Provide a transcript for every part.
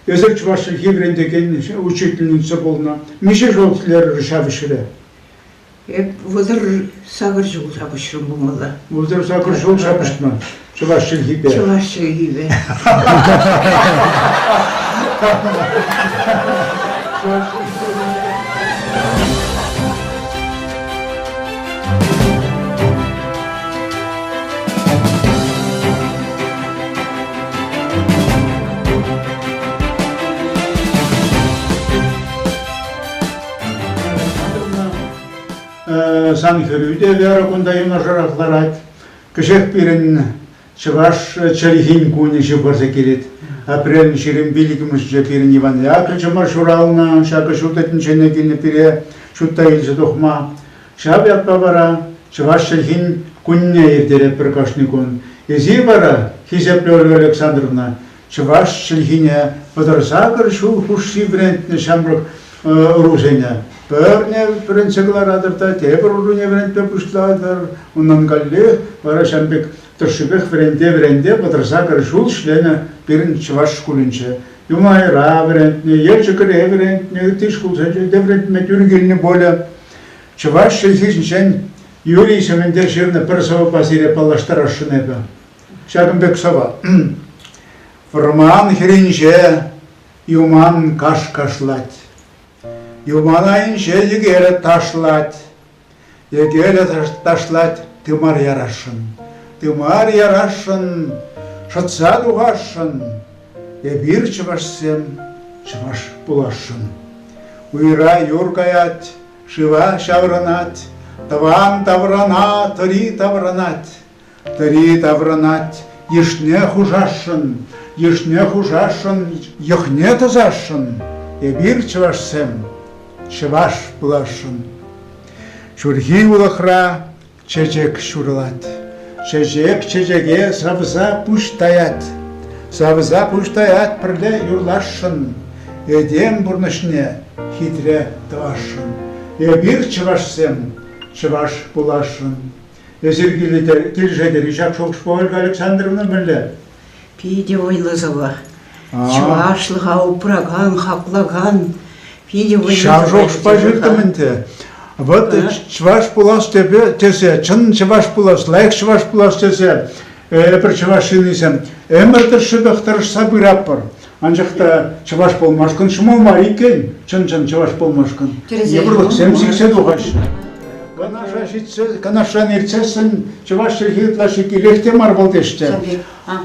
Эсир чӑваш чӗлхи вӗрентекен учительница пулнӑ. Миҫе ҫул ӗҫлерӗр ҫав ӗҫре? Эп 38 ҫул ҫапӑҫрӑм пулмалла. 38 ҫул ҫапӑҫнӑ чӑваш чӗлхипе. Чӑваш чӗлхипе. Сан хӗрӳ те Вера кунта юнашарах ларать. Кӗҫех пирӗн чӑваш чӗлхин кунӗ ҫывхарса килет. Апрелӗн 25-мӗшӗнче пирӗн Иван Яковлевичӑмӑр ҫуралнӑ. Ҫакӑ ҫутӑ тӗнчене килнӗ пире ҫутта илсе тухма. Ҫав ятпа вара чӑваш чӗлхин кунне ирттеретпӗр кашни кун. Эсир вара, хисеплӗ Ольга Александровна, чӑваш чӗлхине 38 ҫул хушши вӗрентнӗ ҫамрӑк ӑрусене пӗрне вӗрентсе кӑларатӑр та тепӗр ӑруне вӗрентме пуҫлатӑр. Унӑн каллех вара ҫавӑн пек тӑршшӗпех вӗренте-вӗренте 38 ҫул ӗҫленӗ пирӗн чӑваш шкулӗнче. Юмайра вӗрентнӗ, Елчӗкре вӗрентнӗ, ытти шкулсенче те вӗрентме тӳр килнӗ пулӗ. Чӑваш чӗлхи ҫинчен Юрий Сементер ҫырнӑ пӗр сӑвӑпа сире паллаштарасшӑн эпӗ. Ҫакӑн пек сӑвӑ. Вӑрман хӗрринче юман каш кашлать. Юман айӗнче йӗкелӗ ташлать. Йӗкелӗ ташлать тымар ярасшӑн. Тымар ярасшӑн, шӑтса тухасшӑн. Эпир, чӑвашсем, чӑваш пуласшӑн. Уйра юр каять, шыва ҫаврӑнать, тӑван таврана тӑри таврӑнать. Тӑри таврӑнать, йышне хушасшӑн, йышне хушасшӑн, йӑхне тӑсасшӑн. Эпир, чӑвашсем, чӑваш пуласшӑн. Ҫурхи улӑхра чечек ҫурӑлать. Чечек чечеке савса пуҫ таять. Савса пуҫ таять пӗрле юрласшӑн, этем пурнӑҫне хитре тӑвасшӑн. Эпир, чӑвашсем, чӑваш пуласшӑн. Эсир килӗшетӗр-и ҫак шухӑшпа, Ольга Александровна, мӗнле? Питӗ вӑйлӑ сӑвӑ. Чӑвашлӑха упракан, хаклакан питӗ вӑйлӑ Ҫав шухӑшпа ҫыртӑм ӗнтӗ. Вот чӑваш пулас тесе, чӑн чӑваш пулас, лайӑх чӑваш пулас тесе эпир чӑваш ҫыннисем ӗмӗр тӑршшӗпех тӑрӑшса пыратпӑр. Анчах та чӑваш пулмашкӑн ҫӑмӑл мар иккен, чӑн-чӑн чӑваш пулмашкӑн. Йывӑрлӑхсем сиксе тухаҫҫӗ. Канаша ҫитсе, Канашран иртсессӗн чӑваш чӗлхи ытлашши килех те мар вӑл теҫҫӗ.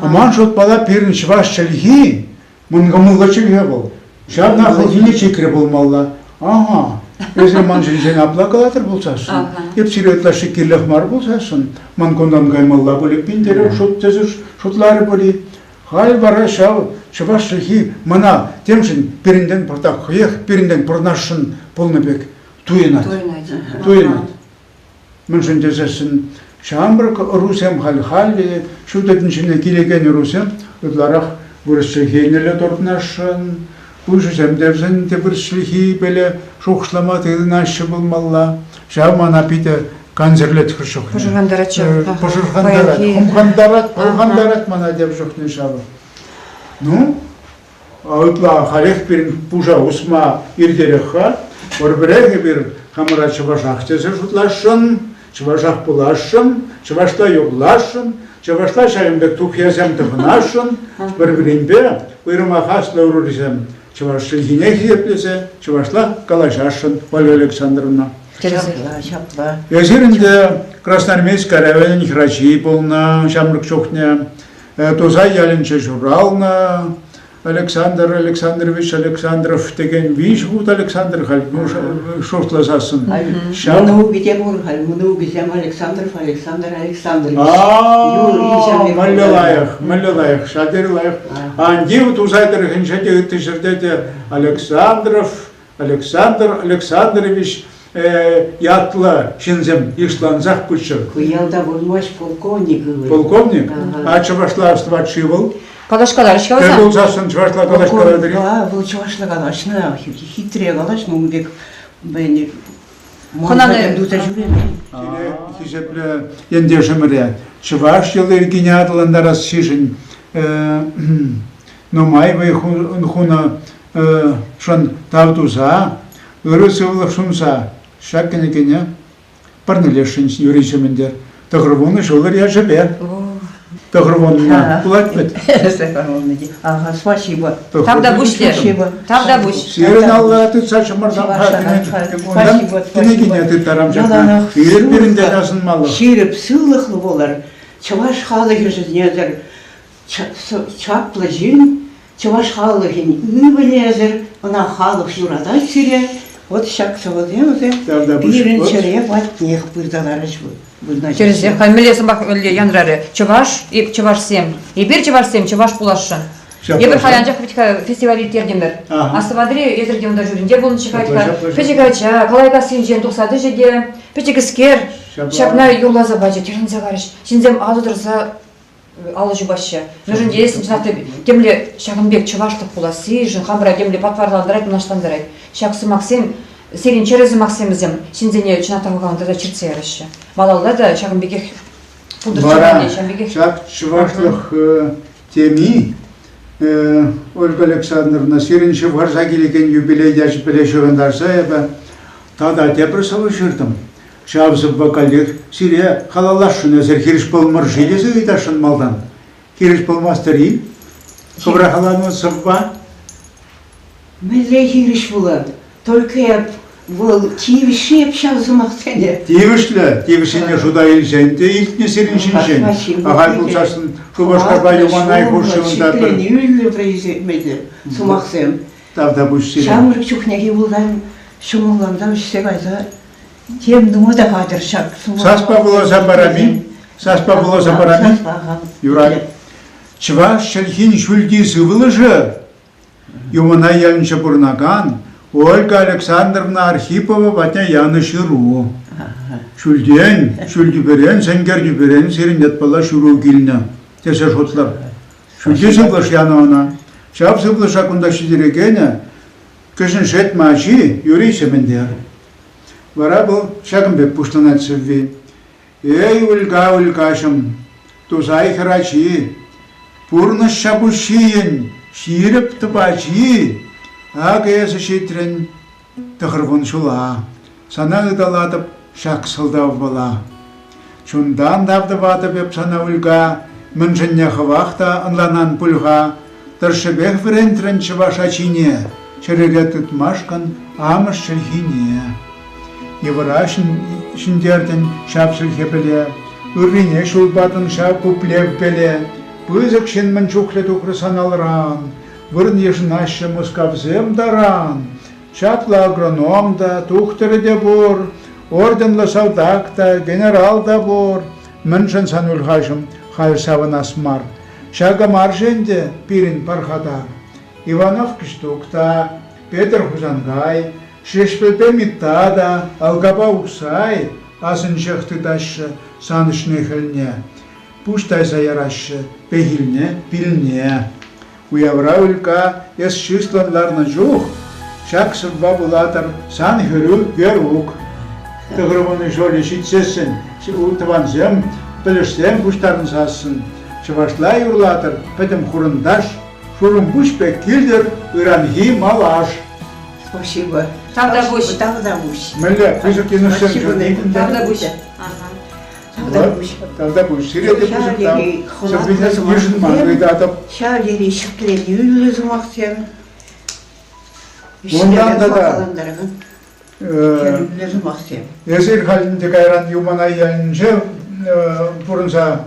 Ман шутпала пирӗн чӑваш чӗлхи мӑнкӑмӑллӑ чӗлхе вӑл. Ҫавна хӑлхине чикрӗ пулмалла. Ага, эсир ман ҫинчен апла калатӑр пулсассӑн, эп сире ытлашши кирлех мар пулсассӑн, ман кунтан каймалла пуль эппин терӗ шут тесе шутларӗ пуль. Халь вара ҫав чӑваш чӗлхи мана темшӗн пирӗнтен пӑртак хӑех пирӗнтен пурӑнасшӑн пулнӑ пек туйӑнать. Туйӑнать. Туйӑнать. Мӗншӗн тесессӗн ҫамрӑк ӑрусем халь-халь ҫутӑ тӗнчене килекен ӑрусем ытларах вырӑс чӗлхинелле туртӑнасшӑн, пуҫӗсем те вӗсен те вырӑс чӗлхипеле шухӑшлама тытӑнаҫҫӗ пулмалла. Ҫав мана питӗ кансӗрлет хӑш чухне. Пӑшӑрхантарать ҫав. Пӑшӑрхантарать, хумхантарать, пӑлхантарать мана тепӗр чухне ҫавӑ. Ну, Ытла халех пирӗн пуша усма иртерех-ха. Пӗр-пӗрех эпир хамӑра чӑвашах тесе шутласшӑн, чӑвашах пуласшӑн, чӑвашла юрласшӑн, чӑвашла ҫакӑн пек тухьясем тӑхӑнасшӑн, пӗр-пӗринпе уйрӑмах аслӑ ӑрурисем чӑваш чӗлхине хисеплесе чӑвашла калаҫасшӑн, Ольга Александровна. Ҫапла, ҫапла. Эсир ӗнтӗ Красноармейски районӗн хӗрачи пулнӑ ҫамрӑк чухне. Тусай ялӗнче ҫуралнӑ Александр Александрович Александров текен виҫ хут Александр халь шутласассӑн. Ҫав мӑнукӗ те пур халь, мӑнукӗсем Александров Александр Александрович. Мӗнле лайӑх, мӗнле лайӑх, ҫав тери лайӑх. Ан тив Тусай тӑрӑхӗнче те ытти ҫӗрте те Александров Александр Александрович ятлӑ ҫынсем йышлансах пыччӑр. Ку ялта пулмасть полковник ывӑлӗ. Полковник? А чӑвашла астӑвать-ши вӑл? Калаҫкаларӗҫ-ха Тӗл пулсассӑн чӑвашла калаҫкалатӑр-и? Вӑл чӑвашла калаҫнӑ, хитре калаҫнӑ, ун пек Хӑнаны туса ҫӳремен. Сире, хисеплӗ ентешӗмӗре, чӑваш йӑли-йӗркине аталантарассишӗн. нумай вӑй хунӑшӑн тав туса, ырӑ сывлӑх сунса ҫак кӗнекене парнелесшӗн Юрий Сементер. 90 ҫулӑр ячӗпе. 90 пулать вӗт. Ага, спасибо. Тавтапуҫ Спасибо. Тавтапуҫ. Сирӗн алла тытса чӑмӑрсан унтан кӗнекене тыттарам ҫакна. Пирӗн пирӗнтен асӑнмалӑх. Ҫирӗп сывлӑхлӑ пулӑр. Чӑваш халӑхӗшӗн эсӗр чаплӑ ҫын, чӑваш халӑхӗн ывӑлӗ-эсӗр, ӑна халӑх юратать сире. Вот ҫак сӑвӑсем вӗсем пирӗн чӗре патнех пырса ларӗҫ. Тӗрӗсех. Халь мӗнле сӑмах мӗнле янрарӗ? Чӑваш, чӑвашсем. Эпир чӑвашсем, чӑваш пуласшӑн. Эпир халь анчах вӗт-ха фестиваль ирттертӗмӗр. Астӑватӑр-и, эсӗр те унта жюринче пулнӑччӗ-ха. Пӗчӗк ача Калайкассинчен тухса тӑчӗ те, пӗчӗкскер, ҫакна юрласа пачӗ, тӗлӗнсе карӗҫ. Ҫынсем алӑ тӑрса алӑ ҫупаҫҫӗ. Мӗншӗн тесен чӑнах та темле ҫакӑн пек чӑвашлӑх пулассишӗн хамӑра темле патварлантарать, мӑнаҫлантарать. Ҫак сӑмахсем, сирӗн чӗрӗ сӑмахсем вӗсем ҫынсене чӑнах та хавхалантарса чӗртсе яраҫҫӗ. Малалла та ҫакӑн пекех пултӑрччӗ ҫавӑн пекех. Ҫак чӑвашлӑх теми Ольга Александровна, сирӗн ҫывхарса килекен юбилей ячӗпе ҫыхӑнтарса эпӗ тата тепӗр сӑвӑ ҫыртӑм. Ҫав сӑвва каллех сире халалласшӑн эсир хирӗҫ пулмӑр-ши тесе ыйтасшӑн малтан. Хирӗҫ пулмастӑр-и? Хӑвӑра халалланӑ сӑвва? Мӗнле хирӗҫ пулан? Только эп вӑл тивӗҫши эп ҫав сӑмахсене? Тивӗҫлӗ, тивӗҫсене шута илсен те илтнӗ сирӗн ҫинчен. Ахаль пулсассӑн Шупашкарпа Юманай хушши унта пӗр... Ҫӗкленӳллӗ произведени сӑмахсем. Тавтапуҫ сире. Ҫамрӑк чухнехи пулсан ҫӑмӑлланса вӗҫсе кайса Тем тума та хатӗр ҫак. Саспа вуласа парам-и? Саспа вуласа парам-и? Юрать. Чӑваш чӗлхин ҫӳлти сывлӑшӗ Юмана ялӗнче пурӑнакан Ольга Александровна Архипова патне янӑ ҫыру. Ҫӳлтен, ҫӳл тӳперен, сенкер тӳперен сирӗн ятпала ҫыру килнӗ тесе шутлӑр. Ҫӳлти сывлӑш янӑ ӑна. Ҫав сывлӑша кунта ҫитерекенӗ Кӗҫӗн Шетмӗ ачи Юрий Сементер. Вара вӑл ҫакӑн пек пуҫланать сӑвви. Эй, Улька, Улькаҫӑм, тусай хӗрачи, пурнӑҫ ҫапуҫҫийӗн ҫирӗп тӑпачи, акӑ эсӗ ҫитрӗн 90 ҫула, сана ыталатӑп ҫак сӑлтавпала. Чунтан тав тӑватӑп эп сана, Улька, мӗншӗнне хӑвах та ӑнланан пуль-ха. Тӑршшӗпех вӗрентрӗн чӑваш ачине, чӗрере тытмашкӑн амӑш чӗлхине. Йывӑра ҫӗнтертӗн ҫав чӗлхепеле, ыррине ҫул патӑн ҫав пуплевпеле. Пысӑк ҫын мӗн чухлӗ тухрӗ сан алран, вырӑн йышӑнаҫҫӗ Мускавсем таран. Чаплӑ агроном та, тухтӑрӗ те пур, орденлӑ салтак та, генерал та пур. Мӗншӗн сан Ульхаҫӑм халь савӑнас мар? Ҫакӑ мар-ши ӗнтӗ пирӗн пархатар? Иванов Кӗҫтук та, Петӗр Хусанкай, Ҫеҫпӗлпе Митта та, Алкапа Ухсай асӑнчех тытаҫҫӗ сан ӗҫне-хӗлне. Пуҫ тайса яраҫҫӗ пехилне, пилне. Уявра Улька эс чыслӑн ларнӑ чух ҫак сӑвва вулатӑр сан хӗрӳ Верук. 90 ҫулӗ ҫитсессӗн тӑвансем, пӗлӗшсем пуҫтарӑнсассӑн чӑвашла юрлатӑр пӗтӗм хурӑнташ, шурӑмпуҫ пек килтӗр ыранхи малаш. Спасибо. Тавтапуҫ. Тавтапуҫ. Мӗнле пысӑк йӑнӑшсем чухне? Тавтапуҫ. Тавтапуҫ. Сире те пысӑк тав. Сӑввине йышӑнман ыйтатӑп. Ҫав тери ҫӗкленӳллӗ сӑмахсем. Унтан тата эсир халь ӗнтӗ кайран Юманай ялӗнче пурӑнса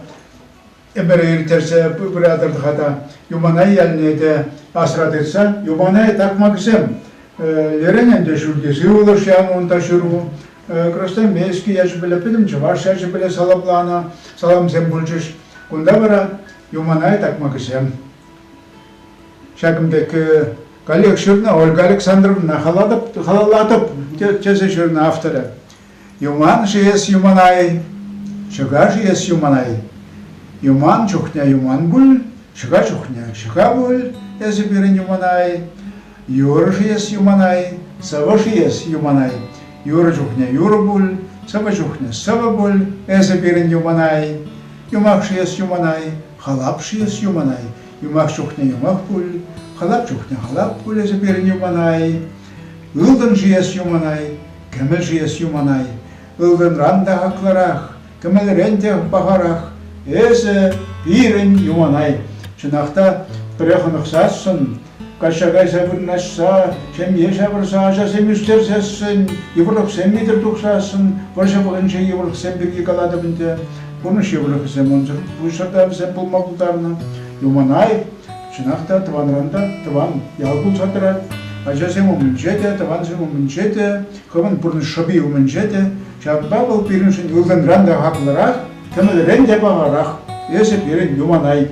ӗмӗре ирттерсе пыратӑр-ха та Юманай ялне те асра тытса Юманай такмаксем лерен ӗнтӗ ҫӳлти сывлӑш янӑ унта ҫыру Красноармейски ячӗпеле пӗтӗм чӑваш ячӗпеле саламланӑ саламсем пулчӗҫ. Кунта вара Юманай такмакӗсем. Ҫакӑн пек каллех ҫырнӑ Ольга Александровна халаллатӑп тесе ҫырнӑ авторӗ. Юман-ши эс Юманай, ҫӑка-ши эс Юманай? Юман чухне юман пуль, ҫӑка чухне ҫӑка пуль, эсӗ пирӗн Юманай. Юрӑ-ши эс Юманай, сӑвӑ-ши эс Юманай? Юрӑ чухне юрӑ пуль, сӑвӑ чухне сӑвӑ пуль, эсӗ пирӗн Юманай. Юмах-ши эс Юманай, халап-ши эс Юманай? Юмах чухне юмах пуль, халап чухне халап пуль эсӗ пирӗн Юманай. Ылтӑн ҫиес Юманай, кӗмӗл ҫиес Юманай. Ылтӑнран та хаклӑрах, кӗмӗлрен те пахарах. Эсӗ пирӗн Юманай. Чӑнах та, пӗрре хӑнӑхсассӑн, качча кайса вырнаҫса, ҫемье ҫавӑрса ачасем ӳстерсессӗн, йывӑрлӑхсем витӗр тухсассӑн, вӑрҫӑ вӑхӑтӗнче йывӑрлӑхсем пирки калатӑп ӗнтӗ, пурнӑҫ йывӑрлӑхӗсем унсӑр пуҫсӑр та вӗсем пулма пултарнӑ. Юманай, чӑнах та, тӑванран та тӑван ял пулса тӑрать. Ачасем умӗнче те, тӑвансем умӗнче те, хӑвӑн пурнӑҫ шӑпи умӗнче те. Ҫавӑнпа вӑл пирӗншӗн ылтӑнран та хаклӑрах, кӗмӗлрен те пахарах. Эсӗ пирӗн Юманай.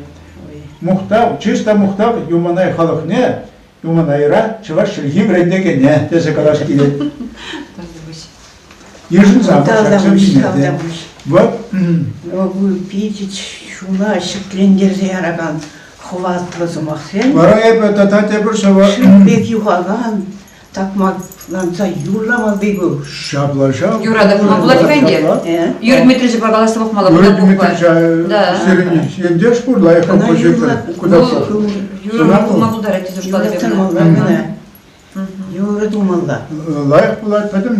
Мухтав, чыс та мухтав Юманай халӑхне, Юманайра чӑваш чӗлхи вӗрентекене тесе калас килет. Йышӑнса ҫаксем ҫине те. Вот. Питӗ чуна ҫӗклентерсе яракан хӑватлӑ сӑмахсем. Вара эпӗ тата тепӗр сӑвӑ. Шыв пек юхакан такмакланса юрламалли ку. Ҫапла ҫав. Юратӑп пулма пулать-ха ӗнтӗ. Юрий Дмитриевичпа калаҫса пӑхмалла. Юрий Дмитриевич сирӗн ентеш пур, лайӑх композитор. Юрӑ пулма пултарать тесе шутлатӑп эпӗ. Юрӑ тумалла. Лайӑх пулать, пӗтӗм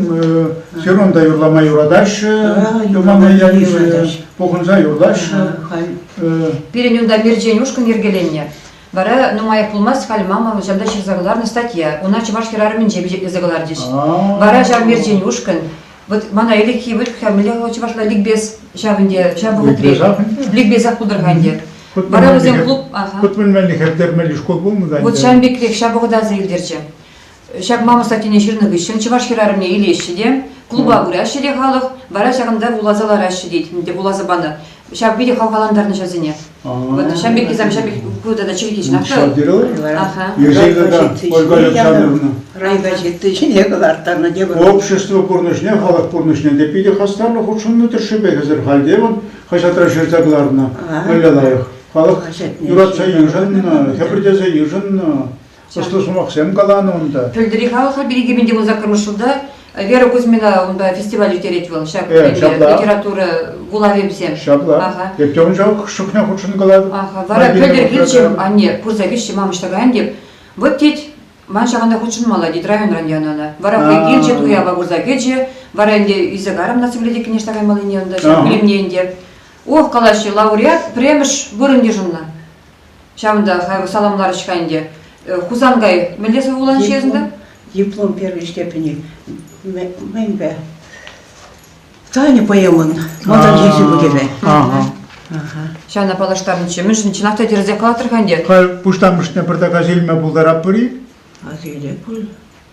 сирӗн та юрлама юратаҫҫӗ, юрлама ялӗнче пухӑнса юрлаҫҫӗ. Пирӗн унта Мерчен ушкӑн йӗркеленнӗ. Вара нумаях пулмасть халь мама ҫавна ҫырса кӑларнӑ статья. Уна чӑваш хӗрарӑмӗнче пичетлесе кӑларчӗҫ. Вара ҫав Мерчен ушкӑн вот мана ӗлӗкхи вот мӗнле чӑвашла ликбез ҫав ӗнтӗ ҫав вӑхӑтри ликбезах пултӑр-ха ӗнтӗ. Вара вӗсем клуб Хут пӗлмелли хӗртермелли шкул пулнӑ та ӗнтӗ. Вот ҫавӑн пекрех ҫав вӑхӑта аса илтерчӗ. Ҫак мама статьине ҫырнӑ хыҫҫӑн чӑваш хӗрарӑмне илеҫҫӗ те, клуба пыраҫҫӗ те халӑх, вара ҫакӑнта вуласа лараҫҫӗ тет, ӗнтӗ вуласа панӑ. Ҫав питӗ хавхалантарнӑ ҫавсене. Вот ҫав пек килсем, ҫав пек ку тата чӗлхи чӑнах та. Ҫав тери Ага. Ольга Александровна. Райгазеты ҫине кӑларттарнӑ тепӗр. Общество пурнӑҫне, халӑх пурнӑҫне те питӗ хастарлӑ хутшӑннӑ тӗршшӗпе хӗсӗр халь те вӑл хаҫатра ҫырса кӑларнӑ. Мӗнле лайӑх. Халӑх юратса йышӑннӑ, хӗпӗртесе йышӑннӑ. Ӑслӑ сӑмахсем каланӑ унта. Пӗлтӗрхи халӑха пирки те 18-мӗш ҫулта Вера Кузьмина унта фестиваль ирттерет вӑл, ҫак литература вулавӗсем. Ҫапла. Ага. Эп те ун чухне хутшӑнкалатӑп. Ага. Вара пӗлтӗр килчӗ, анне, курса килчӗ, мам ӑҫта каян теп. Вот тет, ман ҫакӑнта хутшӑнмалла тет, районран янӑ ӑна. Вара хӑй килчӗ, туяпа курса кӗчӗ. Вара ӗнтӗ илсе карӑм наци ӑҫта каймаллине унта, ҫак пӳлӗмне ӗнтӗ. Ох, калаҫҫӗ, лауреат пӗрремӗш вырӑн йышӑннӑ. Ҫавӑнта саламларӗҫ-ха ӗнтӗ. Хусанкай мӗнле сӑвӑ вуланӑ-ши эсӗ Диплом первой степени мӗнпе? Таня поэмӑн малтанхи сыпӑкӗпе. Ҫавна паллаштарнӑччӗ. Мӗншӗн чӑнах та тӗрӗсех калатӑр-ха ӗнтӗ? Халь пуҫламӑшне пӗртак аса илме пултаратпӑр-и? Аса илет пуль.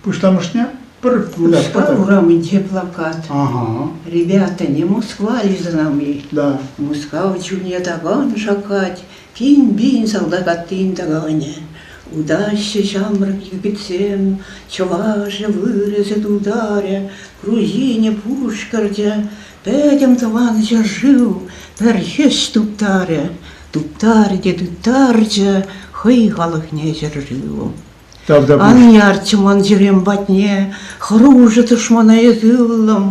Пуҫламӑшне пӗр Мускав урамӗнче плакат. Ага. Ребята, не Москва ли за нами? Да. Мускав чунне такан шаккать, пин-пин салтак аттин таканӗ. Утаҫҫӗ ҫамрӑк йӗкӗтсем, чӑвашӗ, вырӑсӗ, тутарӗ, грузинӗ, пушкӑрчӗ, пӗтӗм тӑван ҫӗршыв пӗр хӗҫ туптарӗ, туптарӗ те тыттарчӗ хӑй халӑхне ҫӗршывӑм. Ан ярччӗ ман чӗрем патне хӑрушӑ тӑшмана эс ывӑлӑм.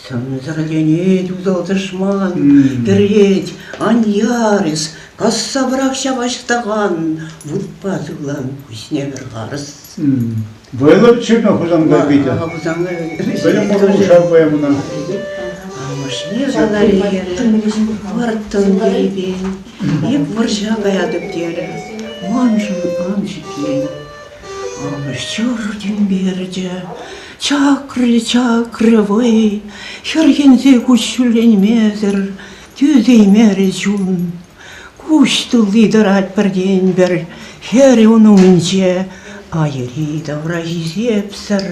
Сӗмсӗрленет усал тӑшман, кӗрет, ан яр эс, касса пӑрах ҫав аҫтахан, вутпа сывлан куҫне пӗр харӑс. Вӑйлӑ ҫырнӑ Хусанкай питӗ. Вӗлӗм мурӑл ҫав поэмӑна. Амӑшне каларӗ, вӑрттӑн ерипен. Эп вӑрҫа каятӑп терӗ, маншӑн ан шиклен. Амӑш чӑр тӳнтерчӗ, чакрӗ, чакрӗ вӑй, хӗрхенсе куҫҫульленмесӗр тӳсеймерӗ чун. Куҫ тулли тӑрать пӗртен-пӗр хӗрӗ ун умӗнче, айӑри-тавра хисепсӗр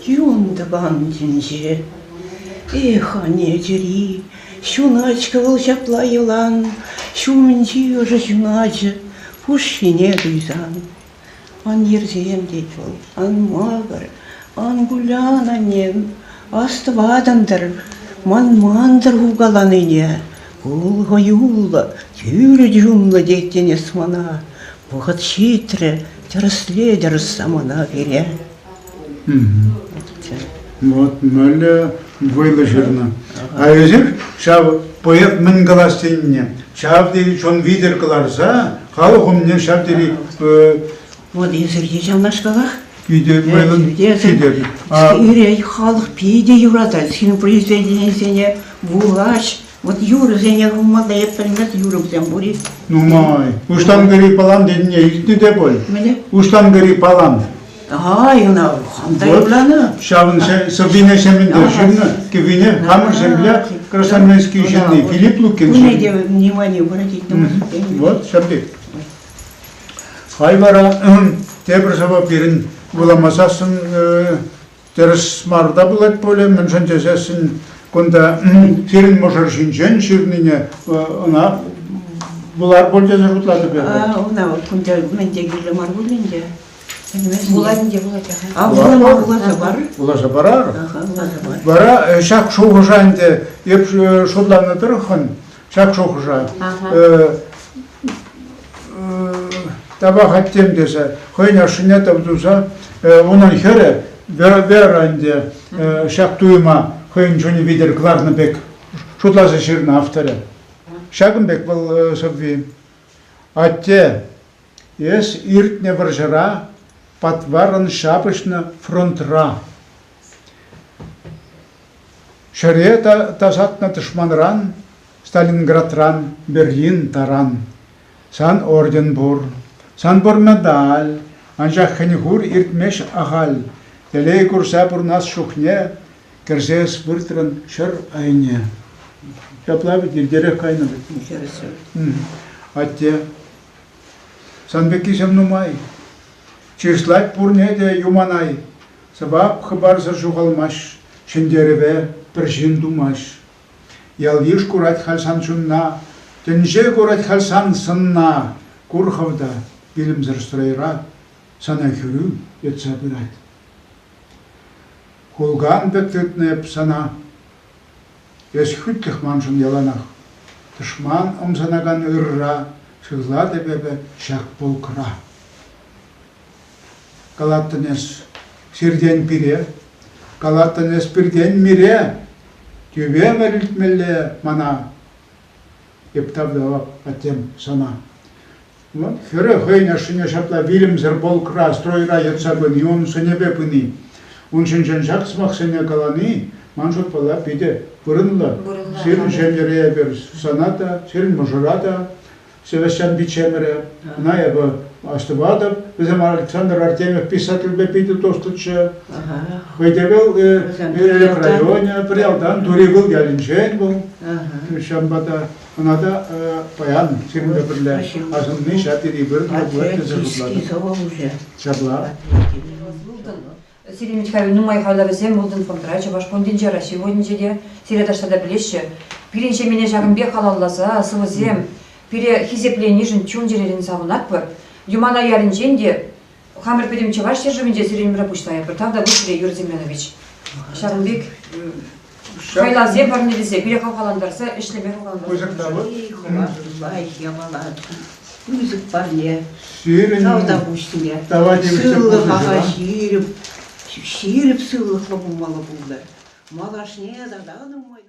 юн тӑкан тӗнче. Эх, анне чӗри, Ҫуначка вӑл ҫапла йӑлан, ҫумӗнчи ӑшӑ ҫуначӗ пуҫҫине туйсан. Ан йӗрсем, тет вӑл, ан макӑр, ан кулян, аннем, астӑватӑн-тӑр, манман-тӑр ху каланине. Кул хӑюллӑ, тӳрӗ чунлӑ теттӗн эс мана. Вӑхӑт ҫитрӗ, тӗрӗслетӗр самана пире. Вот мӗнле. Вӑйлӑ ҫырнӑ. А эсир ҫав поэт мӗн калас тенине ҫав тери чун витӗр кӑларса халӑх умне ҫав тери Вот эсир те ҫавнашкалах. Питӗ вӑйлӑн ҫитернӗ. Сире халӑх питӗ юратать. Сирӗн произведенисене вулаҫ. Вот юрӑсене хывмалла эп пӗлмес юрӑсем пур-и? Нумай. Уҫланкӑри палан тенине илтнӗ те пуль. Мӗне? Уҫланкӑри палан. Ай, ӑна хам та юрланӑ. Ҫавӑн сӑввине ҫемӗнте ҫырнӑ, кӗввине хамӑр ҫемье Красноармейски ҫынни Филипп Лукин ҫырнӑ. те внимание обратить Вот, ҫав пек. Хай вара тепӗр сӑвӑ пирӗн вуламасассӑн тӗрӗс мар та пулать пулӗ, мӗншӗн тесессӗн кунта сирӗн мӑшӑр ҫинчен ҫырнине ӑна вулар пуль тесе шутлатӑп эпӗ. Ӑна кунта мӗн те кирлӗ мар пуль ӗнтӗ. Вулать ӗнтӗ, вулать. А вулама вуласа пар. Вуласа парар. Ага, вуласа пар. Вара ҫак шухӑша ӗнтӗ эп шутланӑ тӑрӑхӑн ҫак шухӑша тавах аттем тесе хӑйӗн ашшӗне тав туса унӑн хӗрӗ Вера ӗнтӗ ҫак туйӑма хӑйӗн чунӗ витӗр кӑларнӑ пек шутласа ҫырнӑ авторӗ. Ҫакӑн пек вӑл сӑвви. Атте, эс иртнӗ вӑрҫӑра патваррӑн ҫапӑҫнӑ фронтра. Ҫӗре тасатнӑ тӑшманран Сталинградран Берлин таран. Сан орден пур, сан пур медаль, анчах хӗн-хур иртмест ахаль. Телей курса пурӑнас чухне кӗрсе эс выртрӑн ҫӗр айне. Ҫапла вӗт иртерех кайнӑ вӗт. Атте, сан пеккисем нумай. Чыслать пурне те Юманай. Сӑвап хыпарсӑр ҫухалмасть, ҫӗнтерӗве пӗр ҫын тумасть. Ял-йыш курать халь сан чунна, тӗнче курать халь сан сӑнна. Кур хӑв та, вилӗмсӗр стройра сана хӗрӳ йӑтса пырать. Хулкан пек тытнӑ эп сана, эс хӳтлӗх маншӑн яланах. Тӑшман ӑмсанакан ырра сыхлатӑп эпӗ ҫак полкра. Калаттӑн эс сиртен пире, калаттӑн эс пиртен мире, тӳпемӗр илтмелле мана. Эп тавталап, аттем, сана. Вот хӗрӗ хӑйӗн ашшӗне ҫапла вилӗмсӗр полкра, стройра йӑтса пыни, ун сӑнӗпе пыни, ун ҫинчен ҫак сӑмахсене калани, ман шутпала, питӗ вырӑнлӑ. Сирӗн ҫемьере эпир сана та, сирӗн мӑшӑра та Севастьян пиччемӗре, ӑна эпӗ астӑватӑп. Вӗсем Александр Артемьев писательпе питӗ туслӑччӗ. Хӑй те вӑл Элӗк районӗ, пӗр ялтан, Туривыл ялӗнчен вӑл. Ҫавӑнпа та ӑна та паян сирӗнпе пӗрле асӑнни ҫав тери вырӑнлӑ пулать тесе шутлатӑп. Ҫапла. Сирӗн вӗт-ха нумай хайлавӗсем Ылтӑн фондра, Чӑваш фондӗнче, Раҫҫей фондӗнче те сире таҫта та пӗлеҫҫӗ. Пирӗн ҫемьене ҫакӑн пек халалласа сӑвӑсем пире хисепленишӗн чун-чӗререн савӑнатпӑр. Юмана ялӗнчен те хамӑр пӗтӗм чӑваш ҫӗршывӗнче сирӗн умра пуҫлайӑпӑр. Тавтапуҫ сире, Юрий Семенович. Ҫакӑн пек хайлавсем парнелесе пире хавхалантарса ӗҫлеме хавхалантарса. Пысӑк тавӑт. Лайӑх япала. Пысӑк парне. Сирӗн Тавтапуҫ сире. тава тивӗҫлӗ Сывлӑх пурнӑҫра. ҫирӗп, ҫирӗп сывлӑхлӑ пулмалла пултӑр. Малашне тата нумай.